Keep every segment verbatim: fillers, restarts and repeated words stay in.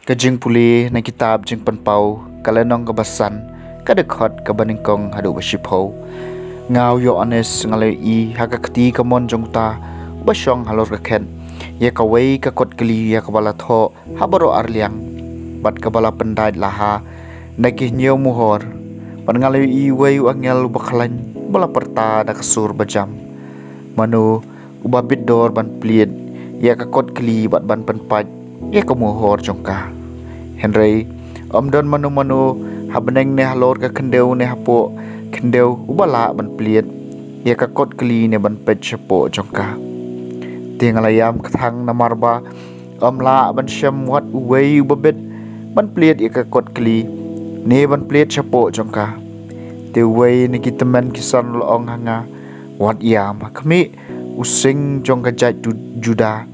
Ka jingpule na kitab Jingpynpaw, ka lynnong kaba san, ka dkhot kaba nyngkong haduh ba shiphew. Nga u Ïoannis nga la ïohi ha ka kti kamon jong uta uba shong halor ka khet, ïa kawei ka kotkli ïa kaba la thoh ha baroh arliang, bad kaba la pyndait laha na ki hynñiew muhor. Bad nga la ïohi uwei u angel uba khlaiñ, uba la pyrta da ka sur bajam: Mano uba bit dor ban plied ïa ka kotkli bad ban pynpait ïa ka muhor jong ka? Hynrei ym don mano mano ha bneng ne halor ka khyndew ne hapoh khyndew uba lah ban plied ïa ka kotkli ne ban peit shapoh jong ka. Te nga la ïam kthang, namar ba ym lah ban shem wat uwei uba bit ban plied ïa ka kotkli ne ban plied shapoh jong ka. Te uwei na ki tymmen ki san u la ong ha nga: Wat ïam, ha khmih, u sing jong ka jait Ju-, Juda,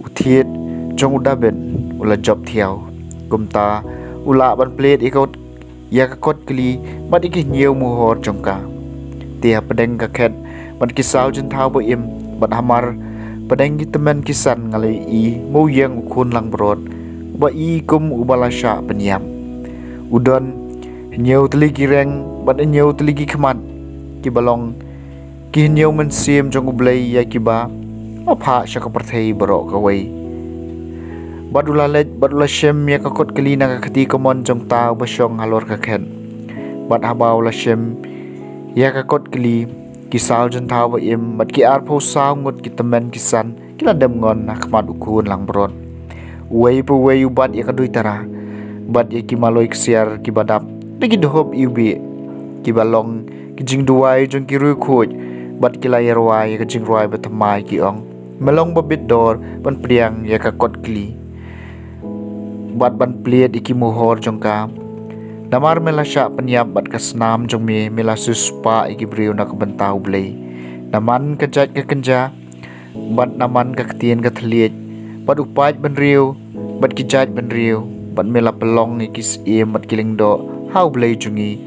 u thied jong u Dabid, u la jop thiaw. Kumta u lah ban plied ïa ka, ïa ka kotkli bad ïa ki hynñiew muhor jong ka. Te hapdeng ka khet bad ki saw jynthaw ba im, bad hamar pdeng ki tymmen ki san, nga la ïohi ma u ïing u khun langbrot, uba i kum uba la shah pynïap. U don hynñiew tylli ki reng bad hynñiew tylli ki khmat, kiba long ki hynñiew mynsiem jong U Blei ïa kiba la phah sha ka pyrthei baroh kawei. Bad u la leit bad u la shim ïa ka kotkli na ka kti kamon jong uta uba shong halor ka khet. Bad haba u la shim ïa ka kotkli, ki saw jynthaw ba im bad ki arphew saw ngut ki tymmen ki san ki la dem ngon ha khmat u khun langbrot. Uwei pa uwei u bat ïa ka duitara bad ïa ki maloi ksiar kiba dap da ki dkhot iwbih, kiba long ki jingduwai jong ki riewkhuid, bad ki la ïarwai ïa ka jingrwai bathymmai, ki ong: Me long ba bit dor ban pdiang ïa ka kotkli bad ban plied ïa ki muhor jong ka, namar me la shah pynïap, bad ka snam jong me, me la siewspah ïa ki briew na ka bynta U Blei. Namar ka jait ka kynja, bad namar ka ktien ka thylliej, bad u paid bynriew bad ki jait bynriew, bad me la pynlong ïa ki syiem bad ki lyngdoh ha U Blei jong ngi,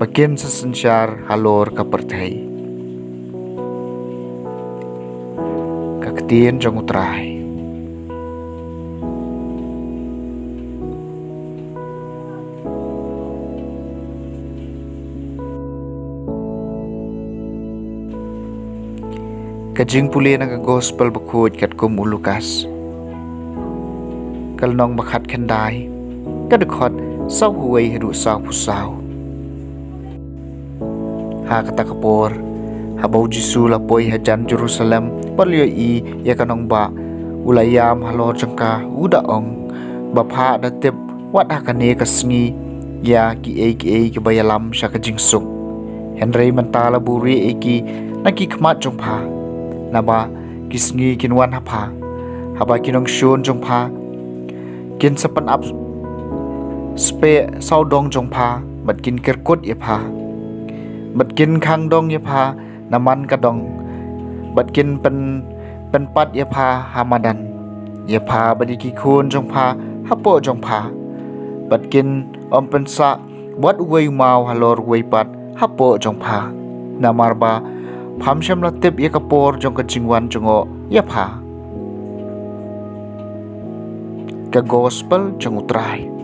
ba kin sa synshar halor ka pyrthei. Ka ktien jong U Trai. Ka jingpule na ka Gospel bakhuid katkum u Lukas, ka lynnong ba khatkhyndai, ka dkhot sawphew wei haduh sawphew saw. Ha kata ka por, haba U Jisu u la poi hajan Jerusalem bad u la ïohi ïa ka nongbah, u la ïam halor jong ka, u da ong: Bapha, da tip wat ha kane ka sngi ïa kiei kiei kiba ïalam sha ka jingsuk. Hynrei mynta la buhrieh ïa ki na ki khmat jong pha, naba ki sngi kin wan ha pha, haba ki nongshun jong pha kin sa pynap speh sawdong jong pha, bad kin kyrkut ïa pha, bad kin khang dong ïa pha na man ka dong, bad kin pyn, pynpat ïa pha ha madan, ïa pha bad ïa ki khun jong pha hapoh jong pha, bad kin ym pynsah wat uwei u maw halor uwei pat hapoh jong pha. Namar ba pham shym la tip ïa ka por jong ka jingwan jngoh ïa pha. Ka Gospel jong U Trai.